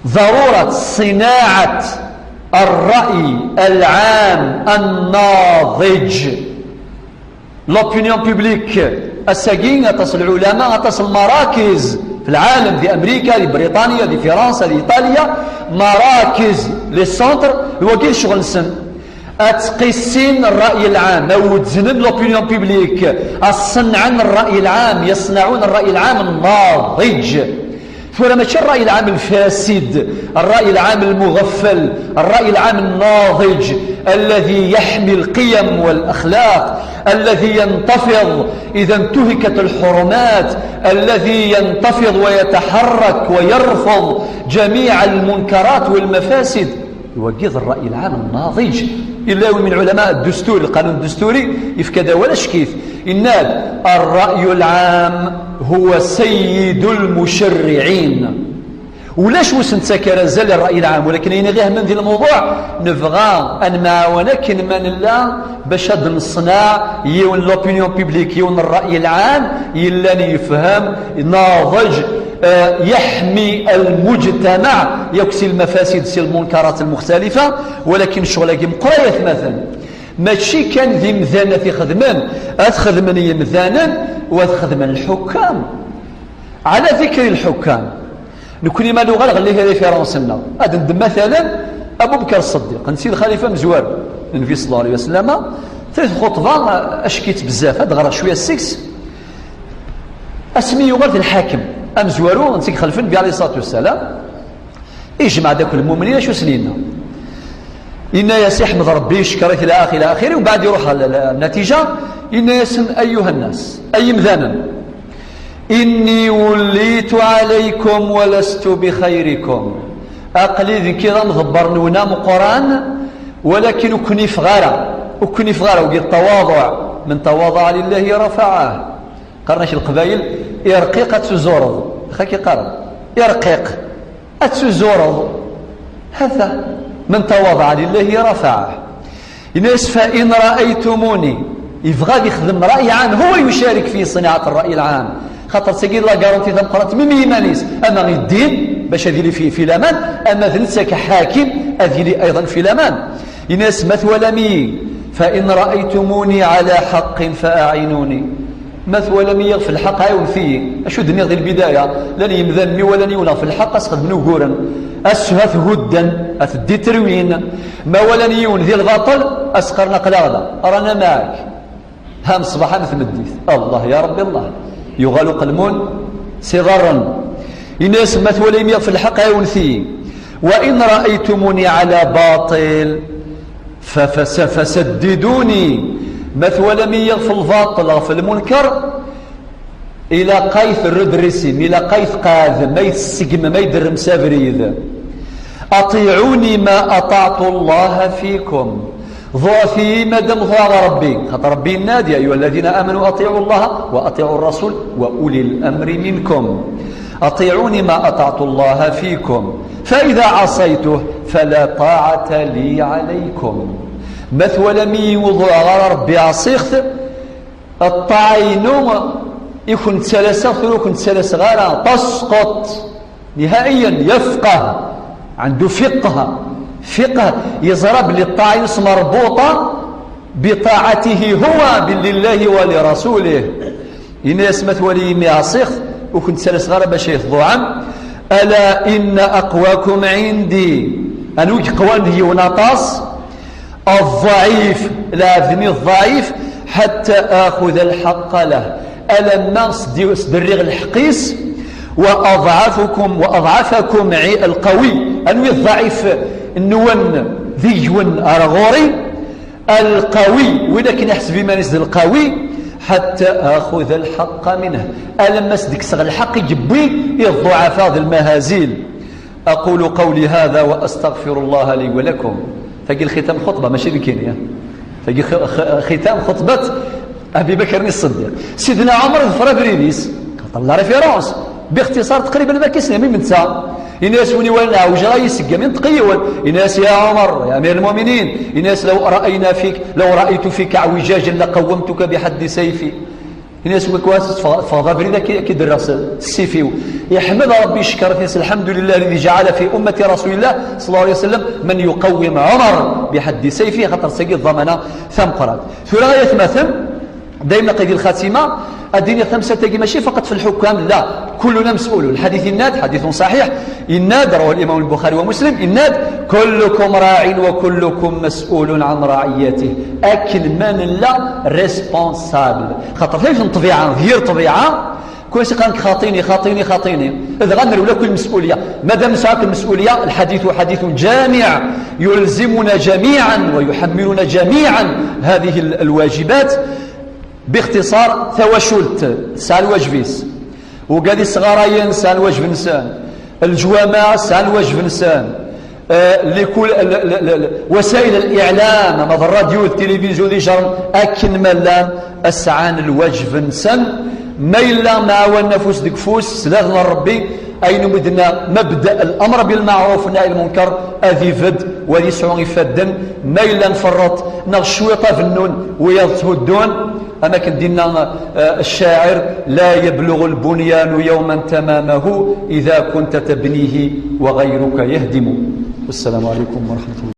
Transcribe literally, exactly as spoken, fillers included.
ضرورة صناعة الرأي العام الناضج. L'opinion publique, ass-agi aṭas n lɛulama, aṭas n lmarakez fi lɛalem, di Amrika, di Briṭanya, di Fransa, di Iṭalya, marakez, les centres, d wagi i d ccɣel-nsen. Ad ttqissin ṛṛay lɛam, ad wezznen l'opinion publique, ad ṣennɛen ṛṛay lɛam, يصنعون الرأي العام الناضج. Tura mačči ṛṛay lɛam lfasid, ṛṛay lɛam lmuɣeffel, ṛṛay lɛam الناضج الذي يحمي القيم والأخلاق، الذي ينتفض إذا انتهكت الحرمات، الذي ينتفض ويتحرك ويرفض جميع المنكرات والمفاسد. Wagi d ṛṛay lɛam nnaḍij. Yella yiwen min lɛulama ddusturi, lqanun ddusturi, yefka-d awal ackit. Yenna-d: الرأي العام هو سيد المشرعين. Ulac ur s-nettak ara azal i ṛṛay lɛam, walakin ayen i ɣ-ihammen di lmewḍuɛ, nebɣa ad nemɛawan akken ma nella bac ad neṣneɛ yiwen l'opinion publique, yiwen ṛṛay lɛam yellan yefhem, naḍij, eh, يحمي المجتمع yakk si lmafasid, si lmunkarat lmuxtalifa. Walakin ccɣel-agi meqqer ay atmaten. Mačči kan d imdanen ad t-ixedmen, ad t-xedmen yimdanen u ad t-xedmen lḥukkam. Ɛla dikri lḥukkam, nekkni ma nuɣal ɣer les références-nneɣ, ad ndem matalan Abu Bekr Ṣeddiq, netta d lxalifa amezwaru n Nnbi ṣella Llahu ɛalayhi wa sallam, tayet lxuṭba, ack-itt bezzaf, ad ɣreɣ cwiya seg-s. Asmi yuɣal d lḥakem amezwaru, netta i ixelfen Nnbi ɛalayhi ṣṣalatu wa ssalam, ijmeɛ-d akk lmumnin, acu sen-yenna? Yenna-yas: iḥmed Ṛebbi, yeckeṛ-it, ila axiri, ila axiri, umbeɛd iṛuḥ ɣer l-, l-, natija, yenna-yasen: أيها الناس, ay imdanen, إني وليت عليكم ولست بخيركم. Aql-i d nekk i d amḍebber-nwen ameqqran, walakin ur ken-ifeɣ ara, ur ken-ifeɣ ara, wagi d tawaḍuɛ, من تواضع لله رفعه. Qqaren-ak Leqbayel: irqiq ad tuzureḍ. Xaki qqaren: irqiq ad tuzureḍ. Hata, من تواضع لله رفعه. Yenna-yas: فإن رأيتموني, yebɣa ad ixdem ṛṛay lɛam, هو يشارك في صناعة الرأي العام. Xaṭer d tagi d la garantie tameqqrant, même i yiman-is, ama i ddin, bac ad yili fi, fi laman, ama d netta ka ḥakim, ad yili أيضا fi laman. Yenna-yas: ma twalam-iyi, فإن رأيتموني على حق فأعينوني. Ma twalam-iyi ɣef lḥeqq, ɛiwnet-iyi. Acu d-nniɣ di lbidaya? Llan yimdanen mi walan yiwen ɣef lḥeqq, ad s-xedmen uguren. Ad s-, ad t-hudden, ad t-dditerwin. Ma walan yiwen di lbaṭel, ad s-qqaren: aql-aɣ da, rana maɛak. Ha n ṣṣbeḥ am tmeddit. Allah ya Ṛebbi, Allah. Yuɣal uqelmun s iḍarren. Ini-as: ma twalam-iyi ɣef lḥeqq, ɛiwnet-iyi. وإن رأيتموني على باطل, Fa-, fa-, sa-, fasaddiduni. Ma twalam-iyi ɣef lbaṭel, ɣef lmunker, ilaq ay terrem redressem, ilaq ay tqeɛdem, ay tseggmem, ay d-terrem s abrid. أطيعوني ما أطعت الله فيكم. Ḍuɛet-iyi ma damu ḍuɛeɣ Ṛebbi. Xaṭer Ṛebbi yenna-d: يا أيها الذين آمنوا أطيعوا الله وأطيعوا الرسول وأولي الأمر منكم. أطيعوني ما أطعت الله فيكم، فإذا عصيته فلا طاعة لي عليكم. Ma twalam-iyi ur ḍuɛeɣ ara Ṛebbi, ɛṣiɣ-t, ṭṭaɛa-inu i kent-ttalaseɣ, tura ur kent-ttalaseɣ ara. تسقط نهائيا. يفقه, عنده فقه, فقه, yeẓra belli ṭṭaɛa-ines مربوطة بطاعته هو لله ولرسوله. Ini-as: ma twalam-iyi ɛṣiɣ-t, ur kent-ttalaseɣ ara bac ay tḍuɛem. ألا إن أقواكم عندي, anwa i yeqwan deg-wen aṭas? الضعيف, lɛebd-nni ḍɛif, حتى آخذ الحق له, alamma sdi-, sderriɣ lḥeqq-is. وأضعفكم, وأضعفكم عي-, القوي, anwa i ḍɛif-nwen deg-wen ar ɣur-i? القوي, win akken iḥseb iman-is d lqawi, حتى آخذ الحق منه, alamma s-d-kkseɣ lḥeqq i yewwi i ḍḍuɛafa d lmahazil. أقول قولي هذا وأستغفر الله لي ولكم. Tagi lxitam xutba, mačči d nekkini, ah. Tagi x-, x-, xitam xutbat Abi Bakr Ṣṣeddiq. Sidna Ɛmer iḍfer abrid-is, xaṭer la référence. Bixtiṣar, taqriban ma k-isnem i netta. Ini-as: win iwalan ɛewjeɣ, ay iseggem, inṭeq-iyi yiwen. Ini-as: يا عمر, يا أمير المؤمنين, ini-as: لو رأينا فيك, لو رأيت فيك اعوجاجا لقومتك بحد سيفي. Ini-as, "Wa-, wa-, teffeɣ-, teffɣeḍ abrid, ad k-, ad k-id-rreɣ s, s ssifi-w." Yeḥmed Ṛebbi, yeckeṛ-it, yenna-as, "Alḥemdulillahi lladhi jaɛala fi ummati Rasulillah sallallahu alayhi wa sallam man yuqawwim Ɛumar biḥaddi sayfihi", xaṭer tagi d ḍamana tameqqrant. Tura ay atmaten, daymen aqi di lxatima, ad d-iniɣ tamsalt-agi mačči faqat fi lḥukam, la, kulluna mas'ulun. Lḥadit yenna-d, ḥaditun ṣaḥiḥ, yenna-d, rawahu al-Imam al-Buxari wa Muslim, yenna-d, "Kullukum raɛin wa kullukum mas'ulun an ra'iyyatih." Akken ma nella responsable. Xaṭer tayeḍ n ṭṭbiɛa, d yir ṭṭbiɛa, كل شيء قالك خاطيني، خاطيني، خاطيني. إذا غنروا لكل مسؤولية. مادام ساعة المسؤولية، الحديث حديث جامع يلزمنا جميعا ويحملنا جميعا هذه ال-، الواجبات. باختصار، tawacult tesɛa lwajeb-is. Wigad isɣarayen sɛan lwajeb-nsen. Leǧwameɛ sɛan lwajeb-nsen. Eh, likul, l-, l-, l-, l-, وسائل الإعلام, ama d ṛṛadyu, d tilivizyu, d ijern, akken ma llan, sɛan lwajeb-nsen. Ma yella mɛawanen afus deg ufus, s laden n Ṛebbi, ayen umi d-nenna, mabda الأمر بالمعروف والنهي عن المنكر, ad ibedd, u ad yesɛu ifadden. Ma yella nferreṭ, neɣ cwiṭ abennun, wiyaḍ tthuddun, am akken d-yenna, eh, الشاعر: "لا يبلغ البنيان يوما تمامه إذا كنت تبنيه وغيرك يهدم". والسلام عليكم ورحمة الله.